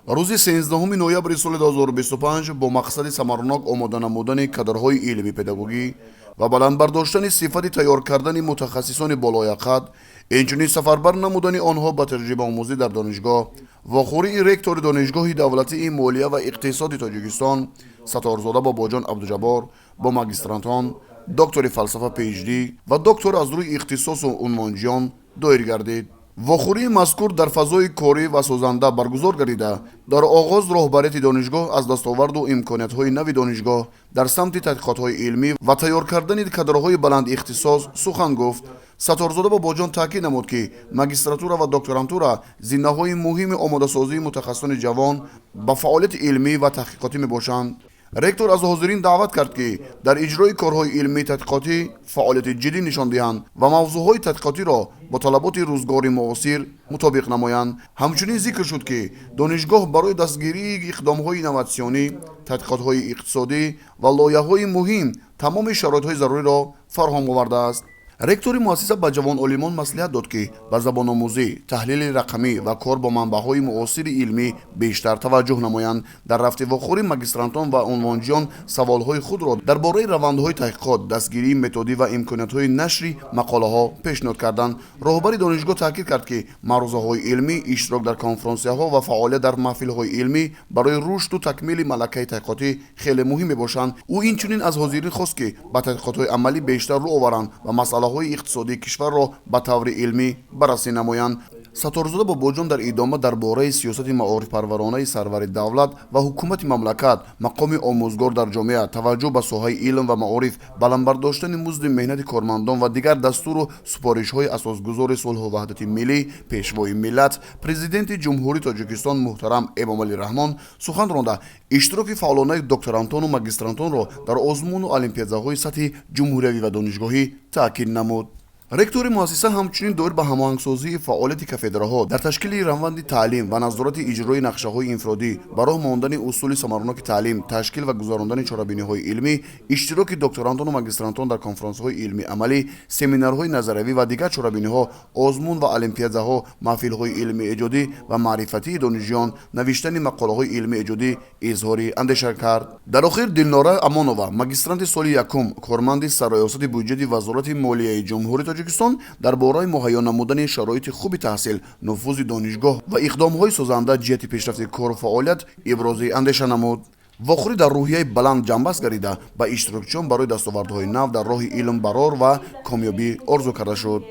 Рӯзи 13 ноябри соли 2025 бо мақсади самарнок омода намудани кадрҳои илми педагогӣ ва баланд бардоштани сифати тайёр кардани мутахассисони болояқат, инчунин сафарбар намудани онҳо ба таҷрибаомӯзӣ дар донишгоҳ, вохӯрии ректори Донишгоҳи давлатии молия ва иқтисоди Тоҷикистон Сатторзода Бобоҷон Абдуҷаббор бо магистрантон, доктори фалсафа PhD ва доктор аз рӯи ихтисосу унвонҷиён доир гардид. Вохӯрии мазкур дар фазои корӣ ва созанда баргузор гардида, дар оғоз роҳбарияти донишгоҳ аз дастоварду имкониятҳои нави донишгоҳ дар самти тадқиқотҳои илмӣ ва тайёр кардани кадрҳои баландихтисос сухан гуфт. Сатторзода Бобоҷон таъкид намуд, ки магистратура ва докторантура зинаҳои муҳими омодасозии мутахассисони ҷавон ба фаъолияти илмӣ ва таҳқиқотӣ мебошанд. Ректор аз ҳозирин даъват кард, ки дар иҷрои корҳои илмӣ тадқиқотӣ фаъолияти ҷиддӣ нишон диҳанд ва мавзӯъҳои тадқиқотиро бо талаботи рӯзгори муосир мутобиқ намоянд. Ҳамчунин зикр шуд, ки донишгоҳ барои дастгирии иқдомҳои инноватсионӣ, тадқиқотҳои иқтисодӣ ва лоиҳаҳои муҳим тамоми шароитҳои заруриро фароҳам овардааст. Ректори муассиса ба ҷавонолимон маслиҳат дод, ки ба забономӯзӣ, таҳлили рақамӣ ва кор бо манбаъҳои муосири илмӣ бештар таваҷҷӯҳ намоянд. Дар рафти вохӯрӣ магистрантон ва унвонҷиён саволҳои худро дар бораи равандҳои таҳқиқот, дастгирии методӣ ва имкониятҳои нашри мақолаҳо пешниҳод карданд. Роҳбари донишгоҳ таъкид кард, ки маърузаҳои илмӣ, иштирок дар конфронсияҳо ва фаъолият дар маҳфилҳои илмӣ барои рушду такмили малакаи таҳқиқотӣ хеле муҳим мебошанд. Ӯ инчунин аз ҳозирин хост, ки ба тадқиқотҳои амалӣ бештар рӯ оваранд ва масъалаҳои иқтисодии кишварро ба таври илмӣ баррасӣ намоянд. Сатторзода Бобоҷон дар идома дар бораи сиёсати маорифпарваронаи сарвари давлат ва ҳукумати мамлакат, мақоми омӯзгор дар ҷомеа, таваҷҷӯҳ ба соҳаи илм ва маориф, баланд бардоштани музди меҳнати кормандон ва дигар дастуру супоришҳои асосгузори сулҳу ваҳдати миллӣ, Пешвои миллат, Президенти Ҷумҳурии Тоҷикистон муҳтарам Эмомалӣ Раҳмон сухан ронда, иштироки фаъолонаи докторантону магистрантонро дар озмуну олимпиадаҳои сатҳи ҷумҳуриявӣ ва донишгоҳӣ таъкид намуд. Ректори муассиса ҳамчунин доир ба ҳамоҳангсозии фаъолияти кафедраҳо дар ташкили раванди таълим ва назорати иҷрои нақшаҳои инфиродӣ, ба роҳ мондани усули самарноки таълим, ташкил ва гузарондани чорабиниҳои илмӣ, иштироки докторантону магистрантон дар конфронсҳои илмии амалӣ, семинарҳои назариявӣ ва дигар чорабиниҳо, озмун ва олимпиадаҳо, маҳфилҳои илмии эҷодӣ ва маърифатии донишҷӯён, навиштани мақолаҳои илмии эҷодӣ изҳори андеша кард. Дар охир Дилнора Амонова, магистранти соли якум, корманди Сарраёсати буҷети Вазорати молияи Ҷумҳурии Тоҷикистон, дар бораи муҳайё намудани шароити хуби таҳсил, нуфузи донишгоҳ ва иқдомҳои созанда ҷиҳати пешрафти кору фаъолият ибрози андеша намуд. Вохӯрӣ дар рӯҳияи баланд ҷамъбаст гардида, ба иштирокчиён барои дастовардҳои нав дар роҳи илм барор ва комёбӣ орзу карда шуд.